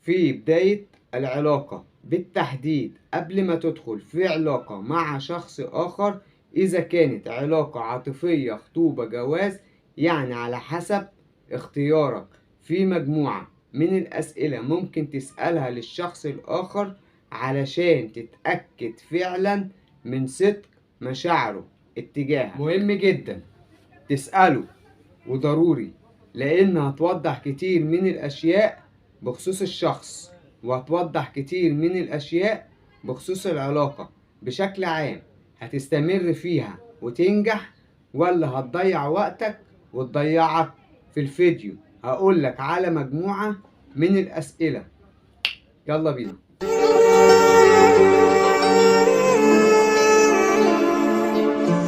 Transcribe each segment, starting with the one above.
في بداية العلاقة بالتحديد قبل ما تدخل في علاقة مع شخص آخر، إذا كانت علاقة عاطفية، خطوبة، جواز، يعني على حسب اختيارك. في مجموعة من الأسئلة ممكن تسألها للشخص الآخر علشان تتأكد فعلا من صدق مشاعره اتجاهك. مهم جدا تسأله وضروري، لأن هتوضح كتير من الأشياء بخصوص الشخص، وهتوضح كتير من الأشياء بخصوص العلاقة بشكل عام. هتستمر فيها وتنجح ولا هتضيع وقتك وتضيعك؟ في الفيديو هقولك على مجموعة من الأسئلة. يلا بينا.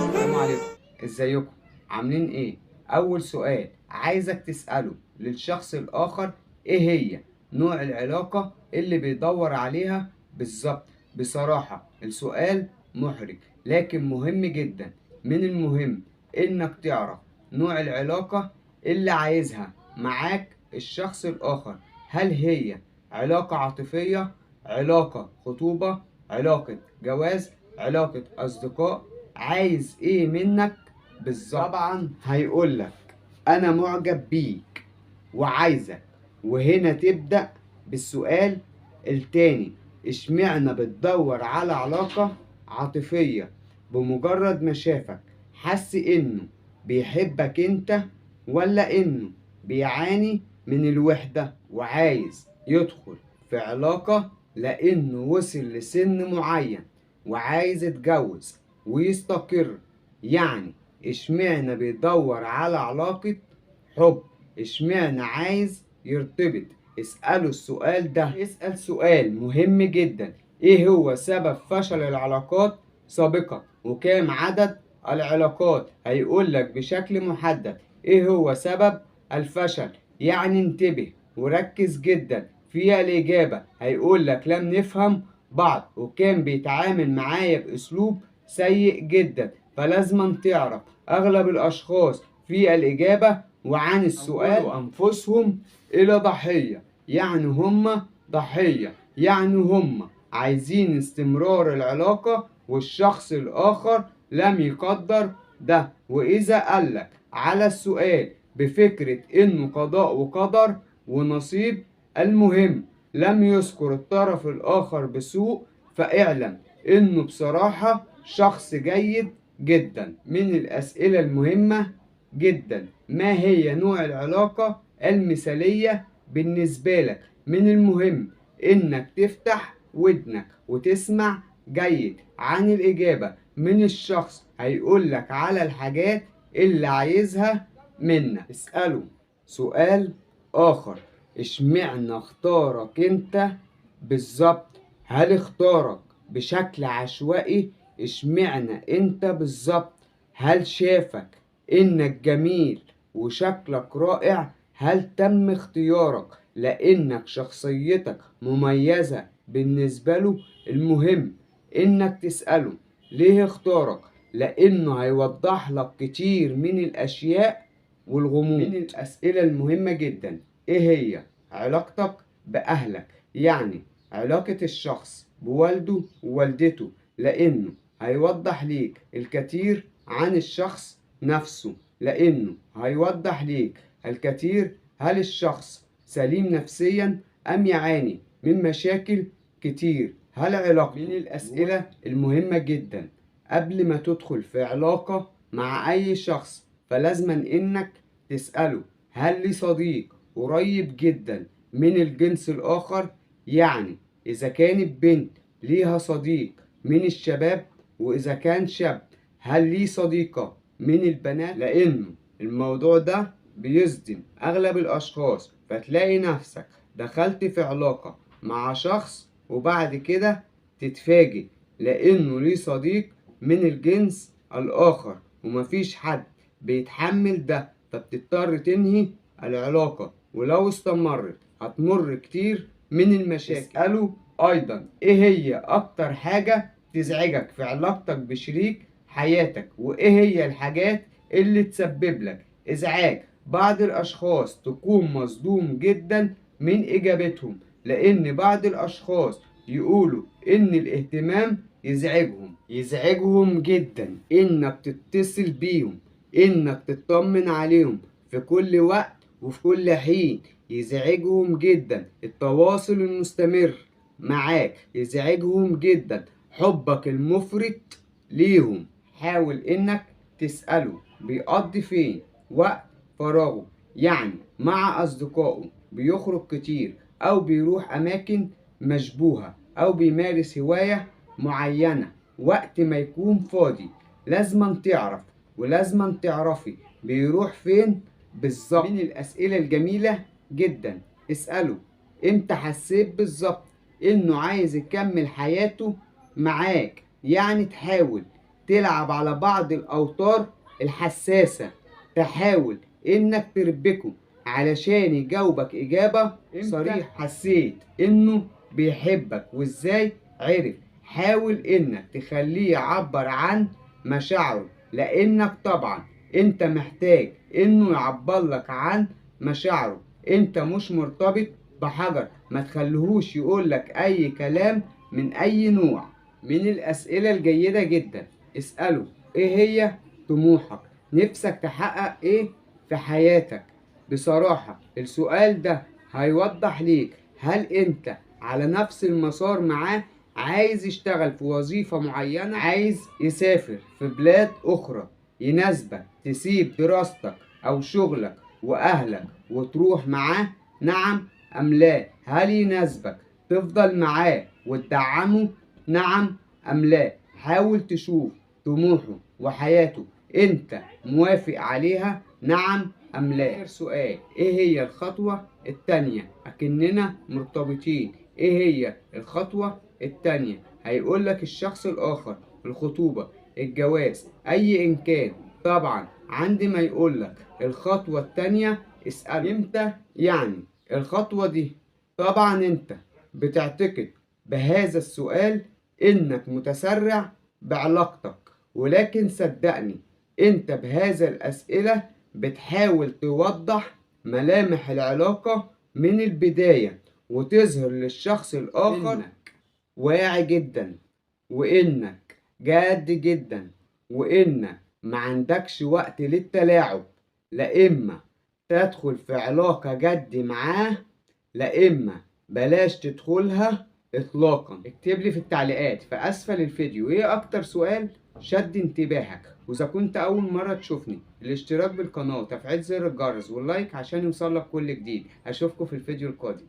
السلام عليكم، ازيكم، عاملين ايه؟ اول سؤال عايزك تسأله للشخص الاخر، ايه هي نوع العلاقة اللي بيدور عليها بالظبط؟ بصراحة السؤال محرج لكن مهم جدا. من المهم انك تعرف نوع العلاقة اللي عايزها معاك الشخص الاخر. هل هي علاقة عاطفية، علاقة خطوبة، علاقة جواز، علاقة اصدقاء؟ عايز ايه منك بالظبط؟ طبعا هيقولك انا معجب بيك وعايزك، وهنا تبدأ بالسؤال التاني، اشمعنى بتدور على علاقة عاطفية؟ بمجرد ما شافك حس انه بيحبك انت، ولا انه بيعاني من الوحدة وعايز يدخل في علاقة لانه وصل لسن معين وعايز يتجوز ويستقر؟ يعني اشمعنى بيدور على علاقة حب؟ اشمعنى عايز يرتبط؟ اسأله السؤال ده. اسأل سؤال مهم جدا، ايه هو سبب فشل العلاقات سابقا وكام عدد العلاقات؟ هيقولك بشكل محدد ايه هو سبب الفشل. يعني انتبه وركز جدا في الإجابة. هيقولك لم نفهم بعض وكان بيتعامل معايا بأسلوب سيء جدا. فلازم تعرف أغلب الأشخاص في الإجابة وعن السؤال أنفسهم إلى ضحية، يعني هم ضحية، يعني هم عايزين استمرار العلاقة والشخص الآخر لم يقدر ده. وإذا قالك على السؤال بفكرة إنه قضاء وقدر ونصيب، المهم لم يذكر الطرف الآخر بسوء، فاعلم إنه بصراحة شخص جيد جدا. من الأسئلة المهمة جدا، ما هي نوع العلاقة المثالية بالنسبة لك؟ من المهم إنك تفتح ودنك وتسمع جيد عن الإجابة من الشخص، هيقولك على الحاجات اللي عايزها منك. اسأله سؤال آخر، اشمعنى اختارك انت بالظبط؟ هل اختارك بشكل عشوائي؟ اشمعنى انت بالظبط؟ هل شافك انك جميل وشكلك رائع؟ هل تم اختيارك لانك شخصيتك مميزة بالنسبة له؟ المهم انك تسأله ليه اختارك، لانه هيوضح لك كتير من الاشياء والغموض. من الاسئلة المهمة جدا، ايه هي علاقتك باهلك؟ يعني علاقة الشخص بوالده ووالدته، لانه هيوضح ليك الكثير عن الشخص نفسه، لانه هيوضح ليك الكثير هل الشخص سليم نفسيا ام يعاني من مشاكل كتير، هل علاقته. من الاسئلة المهمة جدا قبل ما تدخل في علاقة مع اي شخص، فلازما انك تسأله هل لي صديق قريب جدا من الجنس الاخر؟ يعني اذا كانت بنت ليها صديق من الشباب، واذا كان شاب هل ليه صديقة من البنات؟ لانه الموضوع ده بيصدم اغلب الاشخاص، فتلاقي نفسك دخلت في علاقة مع شخص وبعد كده تتفاجئ لانه ليه صديق من الجنس الاخر، ومفيش حد بيتحمل ده، فبتضطر تنهي العلاقة، ولو استمرت هتمر كتير من المشاكل. اسأله ايضا ايه هي اكتر حاجة تزعجك في علاقتك بشريك حياتك، وايه هي الحاجات اللي تسبب لك ازعاج. بعض الاشخاص تكون مصدوم جدا من اجابتهم، لأن بعض الأشخاص يقولوا إن الاهتمام يزعجهم جدا إنك تتصل بيهم، إنك تطمن عليهم في كل وقت وفي كل حين. يزعجهم جدا التواصل المستمر معاك، يزعجهم جدا حبك المفرط ليهم. حاول إنك تسأله بيقضي فين وقت فراغه، يعني مع أصدقائه بيخرج كتير، أو بيروح أماكن مشبوهة، أو بيمارس هواية معينة وقت ما يكون فاضي. لازم تعرف ولازم تعرفي بيروح فين بالظبط. من الأسئلة الجميلة جدا اسأله امتى حسيت بالظبط انه عايز يكمل حياته معاك، يعني تحاول تلعب على بعض الأوتار الحساسة، تحاول انك تربكه علشان يجاوبك إجابة صريحة. حسيت انه بيحبك وازاي عرف؟ حاول انك تخليه يعبر عن مشاعره، لانك طبعا انت محتاج انه يعبر لك عن مشاعره. انت مش مرتبط بحجر، ما تخليهوش يقولك اي كلام من اي نوع. من الاسئلة الجيدة جدا اسأله ايه هي طموحك، نفسك تحقق ايه في حياتك. بصراحة السؤال ده هيوضح ليك هل انت على نفس المسار معاه، عايز يشتغل في وظيفة معينة، عايز يسافر في بلاد اخرى، يناسبك تسيب دراستك او شغلك واهلك وتروح معاه، نعم ام لا؟ هل يناسبك تفضل معاه وتدعمه، نعم ام لا؟ حاول تشوف طموحه وحياته انت موافق عليها، نعم ام لا؟ آخر سؤال، ايه هي الخطوة التانية؟ اكننا مرتبطين، ايه هي الخطوة التانية؟ هيقولك الشخص الاخر الخطوبة، الجواز، اي ان كان. طبعا عندما يقولك الخطوة التانية اسأله امتى يعني الخطوة دي. طبعا انت بتعتقد بهذا السؤال انك متسرع بعلاقتك، ولكن صدقني انت بهذا الاسئلة بتحاول توضح ملامح العلاقة من البداية، وتظهر للشخص الاخر انك واعي جدا، وانك جاد جدا، وانك ما عندكش وقت للتلاعب. لا اما تدخل في علاقة جد معاه، لا اما بلاش تدخلها اطلاقا. اكتب لي في التعليقات في اسفل الفيديو ايه اكتر سؤال شد انتباهك، واذا كنت اول مرة تشوفني الاشتراك بالقناة وتفعيل زر الجرس واللايك عشان يوصلك كل جديد. اشوفكم في الفيديو القادم.